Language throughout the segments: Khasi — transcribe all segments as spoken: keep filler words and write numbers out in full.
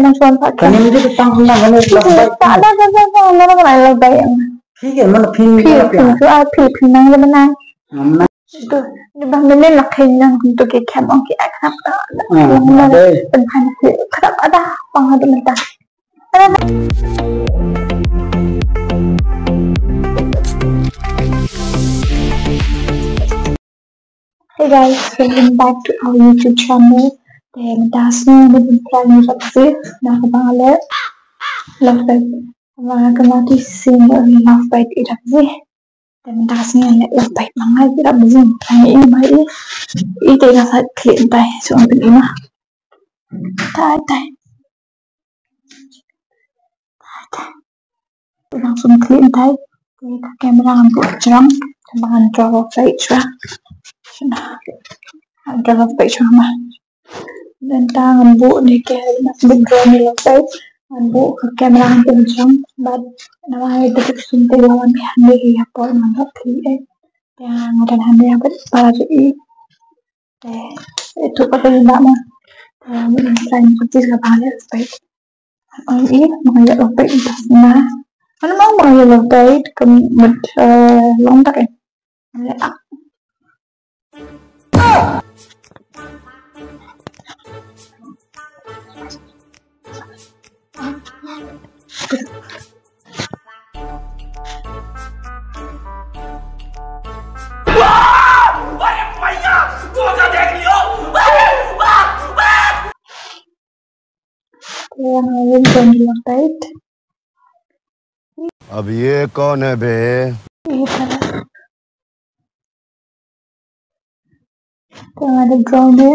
Nang suan pat. Kane mesti petang hendak kane love bite. Tak ada, tak ada, tak ada, mana mana love bite. Phi ke mana phi, phi, mana phi, phi, ah, phi, phi nang mana. Mana. Itu, ini bah menen lah kena untuk ke kem ong ke akan apa. Ah, mana ada. Penhan ke kerap ada pang ada mentah. Hey guys, welcome back to our YouTube channel. Te mynta sngi ngi dang plan ïa Rapzi na ka bang ale love bite. Ba ka mati sing love bite ïa Rapzi. Te mynta sngi ale love bite ma nga ïa Rapzi. Plan ïa i ma i. I te na sa klik mynta so ong pyn i ma. Tai tai. Nang sum klik mynta. Te ka camera ngan buh jrong. Te ba ngan draw love bite shuwa. Shana. Ngan draw love bite shuwa ma. Mynta ngan buh ne ke ngan buh draw ne love bite. Ngan buh ka camera ngan buh jrong. Bad namar ai da sum te lawan bihan ne ïa por ngan buh klik eh. Te ngan dan han ne bad para ju i. Te itu ka dei ba ma. Te ngan try ngan practice ka ba le love bite. Ai, eh, ma nga ïa love bite mynta. Mana ma nga ïa love bite ka mut, eh, long tak eh. Leh ah. Te ngan ïa love bite. अब ये कौन है बे? Te ngan da draw ne.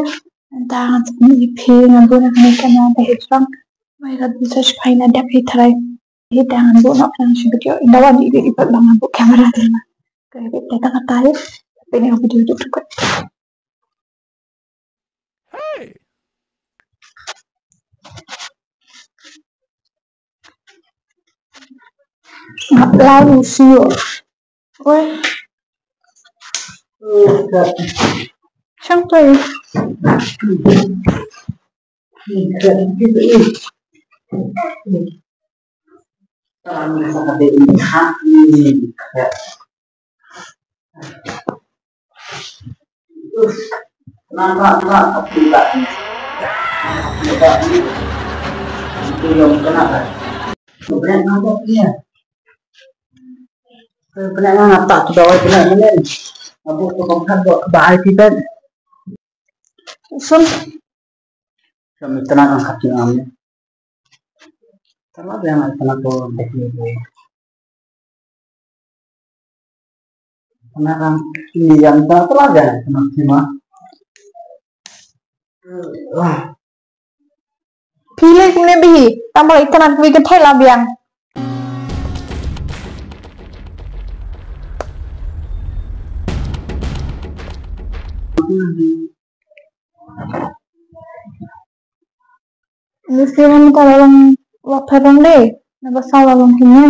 Ngan da ngan sa pynïaid phi ngan buh na kane ka camera ba heh jrong. Ba ïa ka buh sa shiphai na dep hi tharai. Hi da ngan buh noh nang shi video. Ynda wan i i pat ba ngan buh camera te na. Te te ta ka tai. Pynïaid video jop jop. Hey! Ngap lai u sio. Oi. Chang toi. Sun. Kami tenang angkat ni am. Tama ba yang tenang tu dek ni. Tenang kan ini yang tak telah ya tenang sima. Wah. Phi leh kumne bihi, tang ba i Tnat wi kynthei la biang. Ni sien ka la long wa pherong de, na ba sa la long hi ne.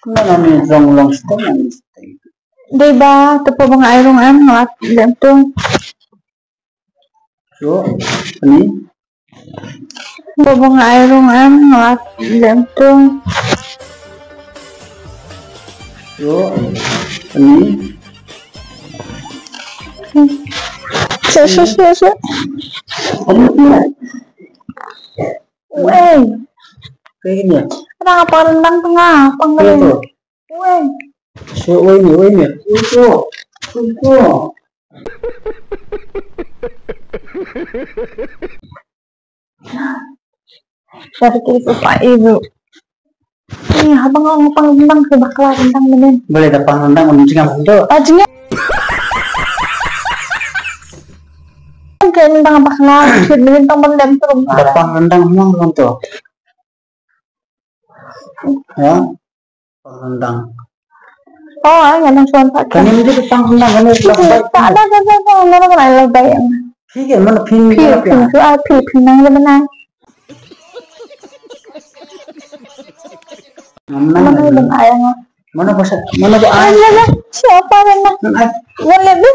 Kumno nang ïa jong long step nang ïa step. Dei ba, te pynban nga ai rong em, nga leh tung. So, ani. Pynban nga ai rong em, nga leh tung. So, ani. So, so, so, so. Ani. Wei. Kayak gini ya? Kenapa rendang tengah? Apa enggak? Kayak gitu. Wei. So, wei ni, wei ni. Itu. Itu. Dari itu Pak Ibu. Ni, abang ngomong pang rendang ke bakla rendang ni. Boleh dah pang rendang, undang jingam tu. Ah, jingam. Kayak rendang bakla, shit, ni rendang bang dem terus. Dah pang rendang, ngomong tu. Ya. Pang rendang. Oh, ai, nga nang suan pat. Kane mesti pang rendang, kane. Tak ada, tak ada, tak ada, mana mana love bite. Phi ke, mana phi, phi, mana phi, phi, ah, phi, phi nang, mana. Mana, mana, mana, mana, mana pasal, mana ba ai. Mana, mana, siapa mana? Mana ai. Mana lebih.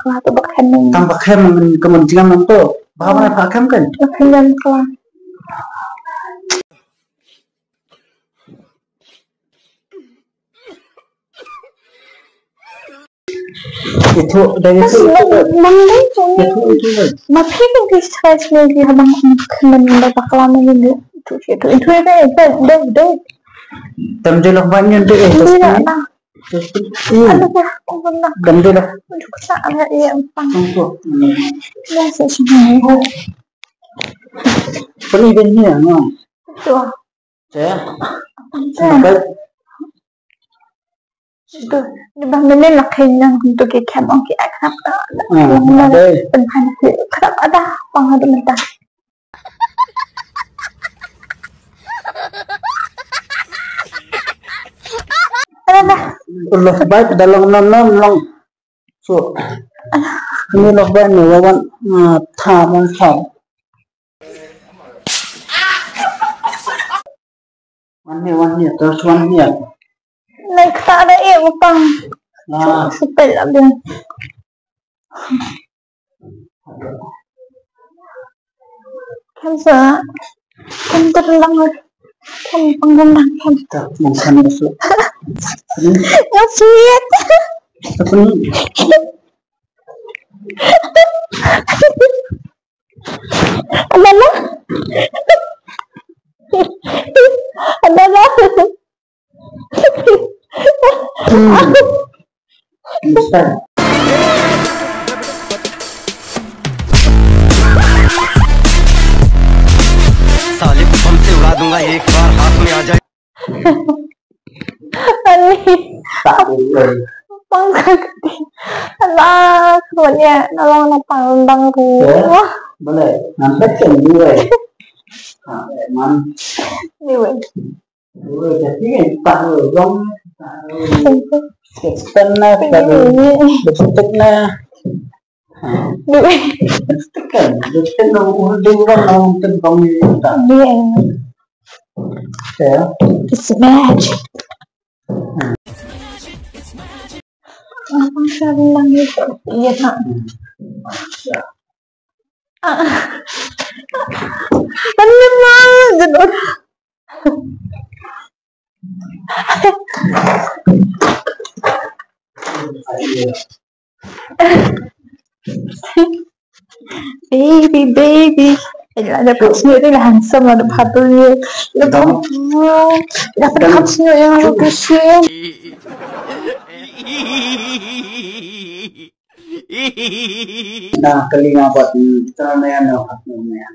kla tu ba khem ni. Tang ba khem men ka mon jingam nang tu. Ba ba ba khem kan. Ba khem jam kla. Itu dari itu. Bang dai tu. Itu itu. Ma phi kan ki stress ni ki habang khem ba kla ni. Itu itu itu itu. Dai dai. Tam je lah banyak deh. Dai lah. Aduh, ya, ampun lah. Dam deh lah. Aduh, kesak lah, ya, empang. Empang. Ya, saya sini. Pergi ke sini, ya, no? Tuh. Saya. Apa? Sampai. Tuh, di bawah mana nak kenyang untuk ke kem, oke, akrab. Ah, ada. Penhan, kerap ada, pang ada mentah. Alah, bai da long nom nom long. So, ni long bai ni wan, ah, tha wan tha. Wan ni, wan ni, terus wan ni. Nai kata ada eh, mukang. Nah. Sepel abis. Kem sa, kem terlang, kem panggung lang, kem. Tak, yang sana masuk. Ngasih. Apa ni? Alala. Alala. Hmm. Bisa. साले को बम से उड़ा दूंगा एक बार हाथ में आ जाए। Ani. Tak boleh. Pang ka kti. Alah, kemudian nolong na pang bang ku. Ya, boleh. Nampak kan dua. Ah, man. Dua. Dua, jadi tak boleh. Setengah tadi. Setengah. Dua. Setengah. Setengah. Dua orang orang tentang ni tak. Dua. Ya. It's magic. Abang Syahrul lang gitu. Iya, Kak. Ah. Ano naman? Ganun. Baby, baby. Ila da pat sñiuh ila handsome, la da pat sñiuh, ila da pat sñiuh, ila da pat sñiuh ïa nga, la da pat sñiuh. Na kali nga pat, mm, tara na ïa na pat na ïa.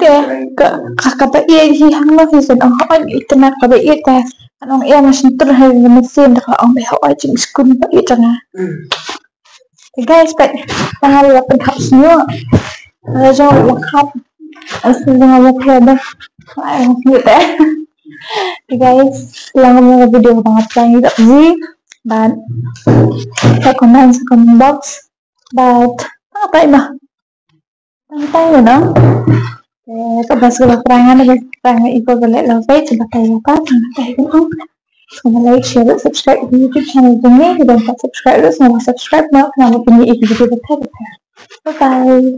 Te ka, ka, kaba ïeit hi hangno hi sien, ong hooid ïeit te na kaba ïeit te. Kan ong ïa nga shyntur ha ïa nga mynsiem te ka ong ba hooid jingskun ba ïeit jong nga. Te guys, peit, tang nga la pynhap sñiuh. Nga jong la khap. Nga sñiuh jong nga la pher da. Ai, sñiuh te. Te guys, lang ka video ba nga pynlong ïa ka zi. Bad sa comment sa comment box. Bad tang tai ma. Tang tai ma nong. Eh, ka bas ka la prangan, ka prangan iko ka leh la pai, ka batai la pa, tang tai ka nong. Sa like, share, subscribe ka YouTube channel jong ngi, ka don ka subscribe, sa subscribe na, ka nong pynlong iko video batai batai. Bye bye.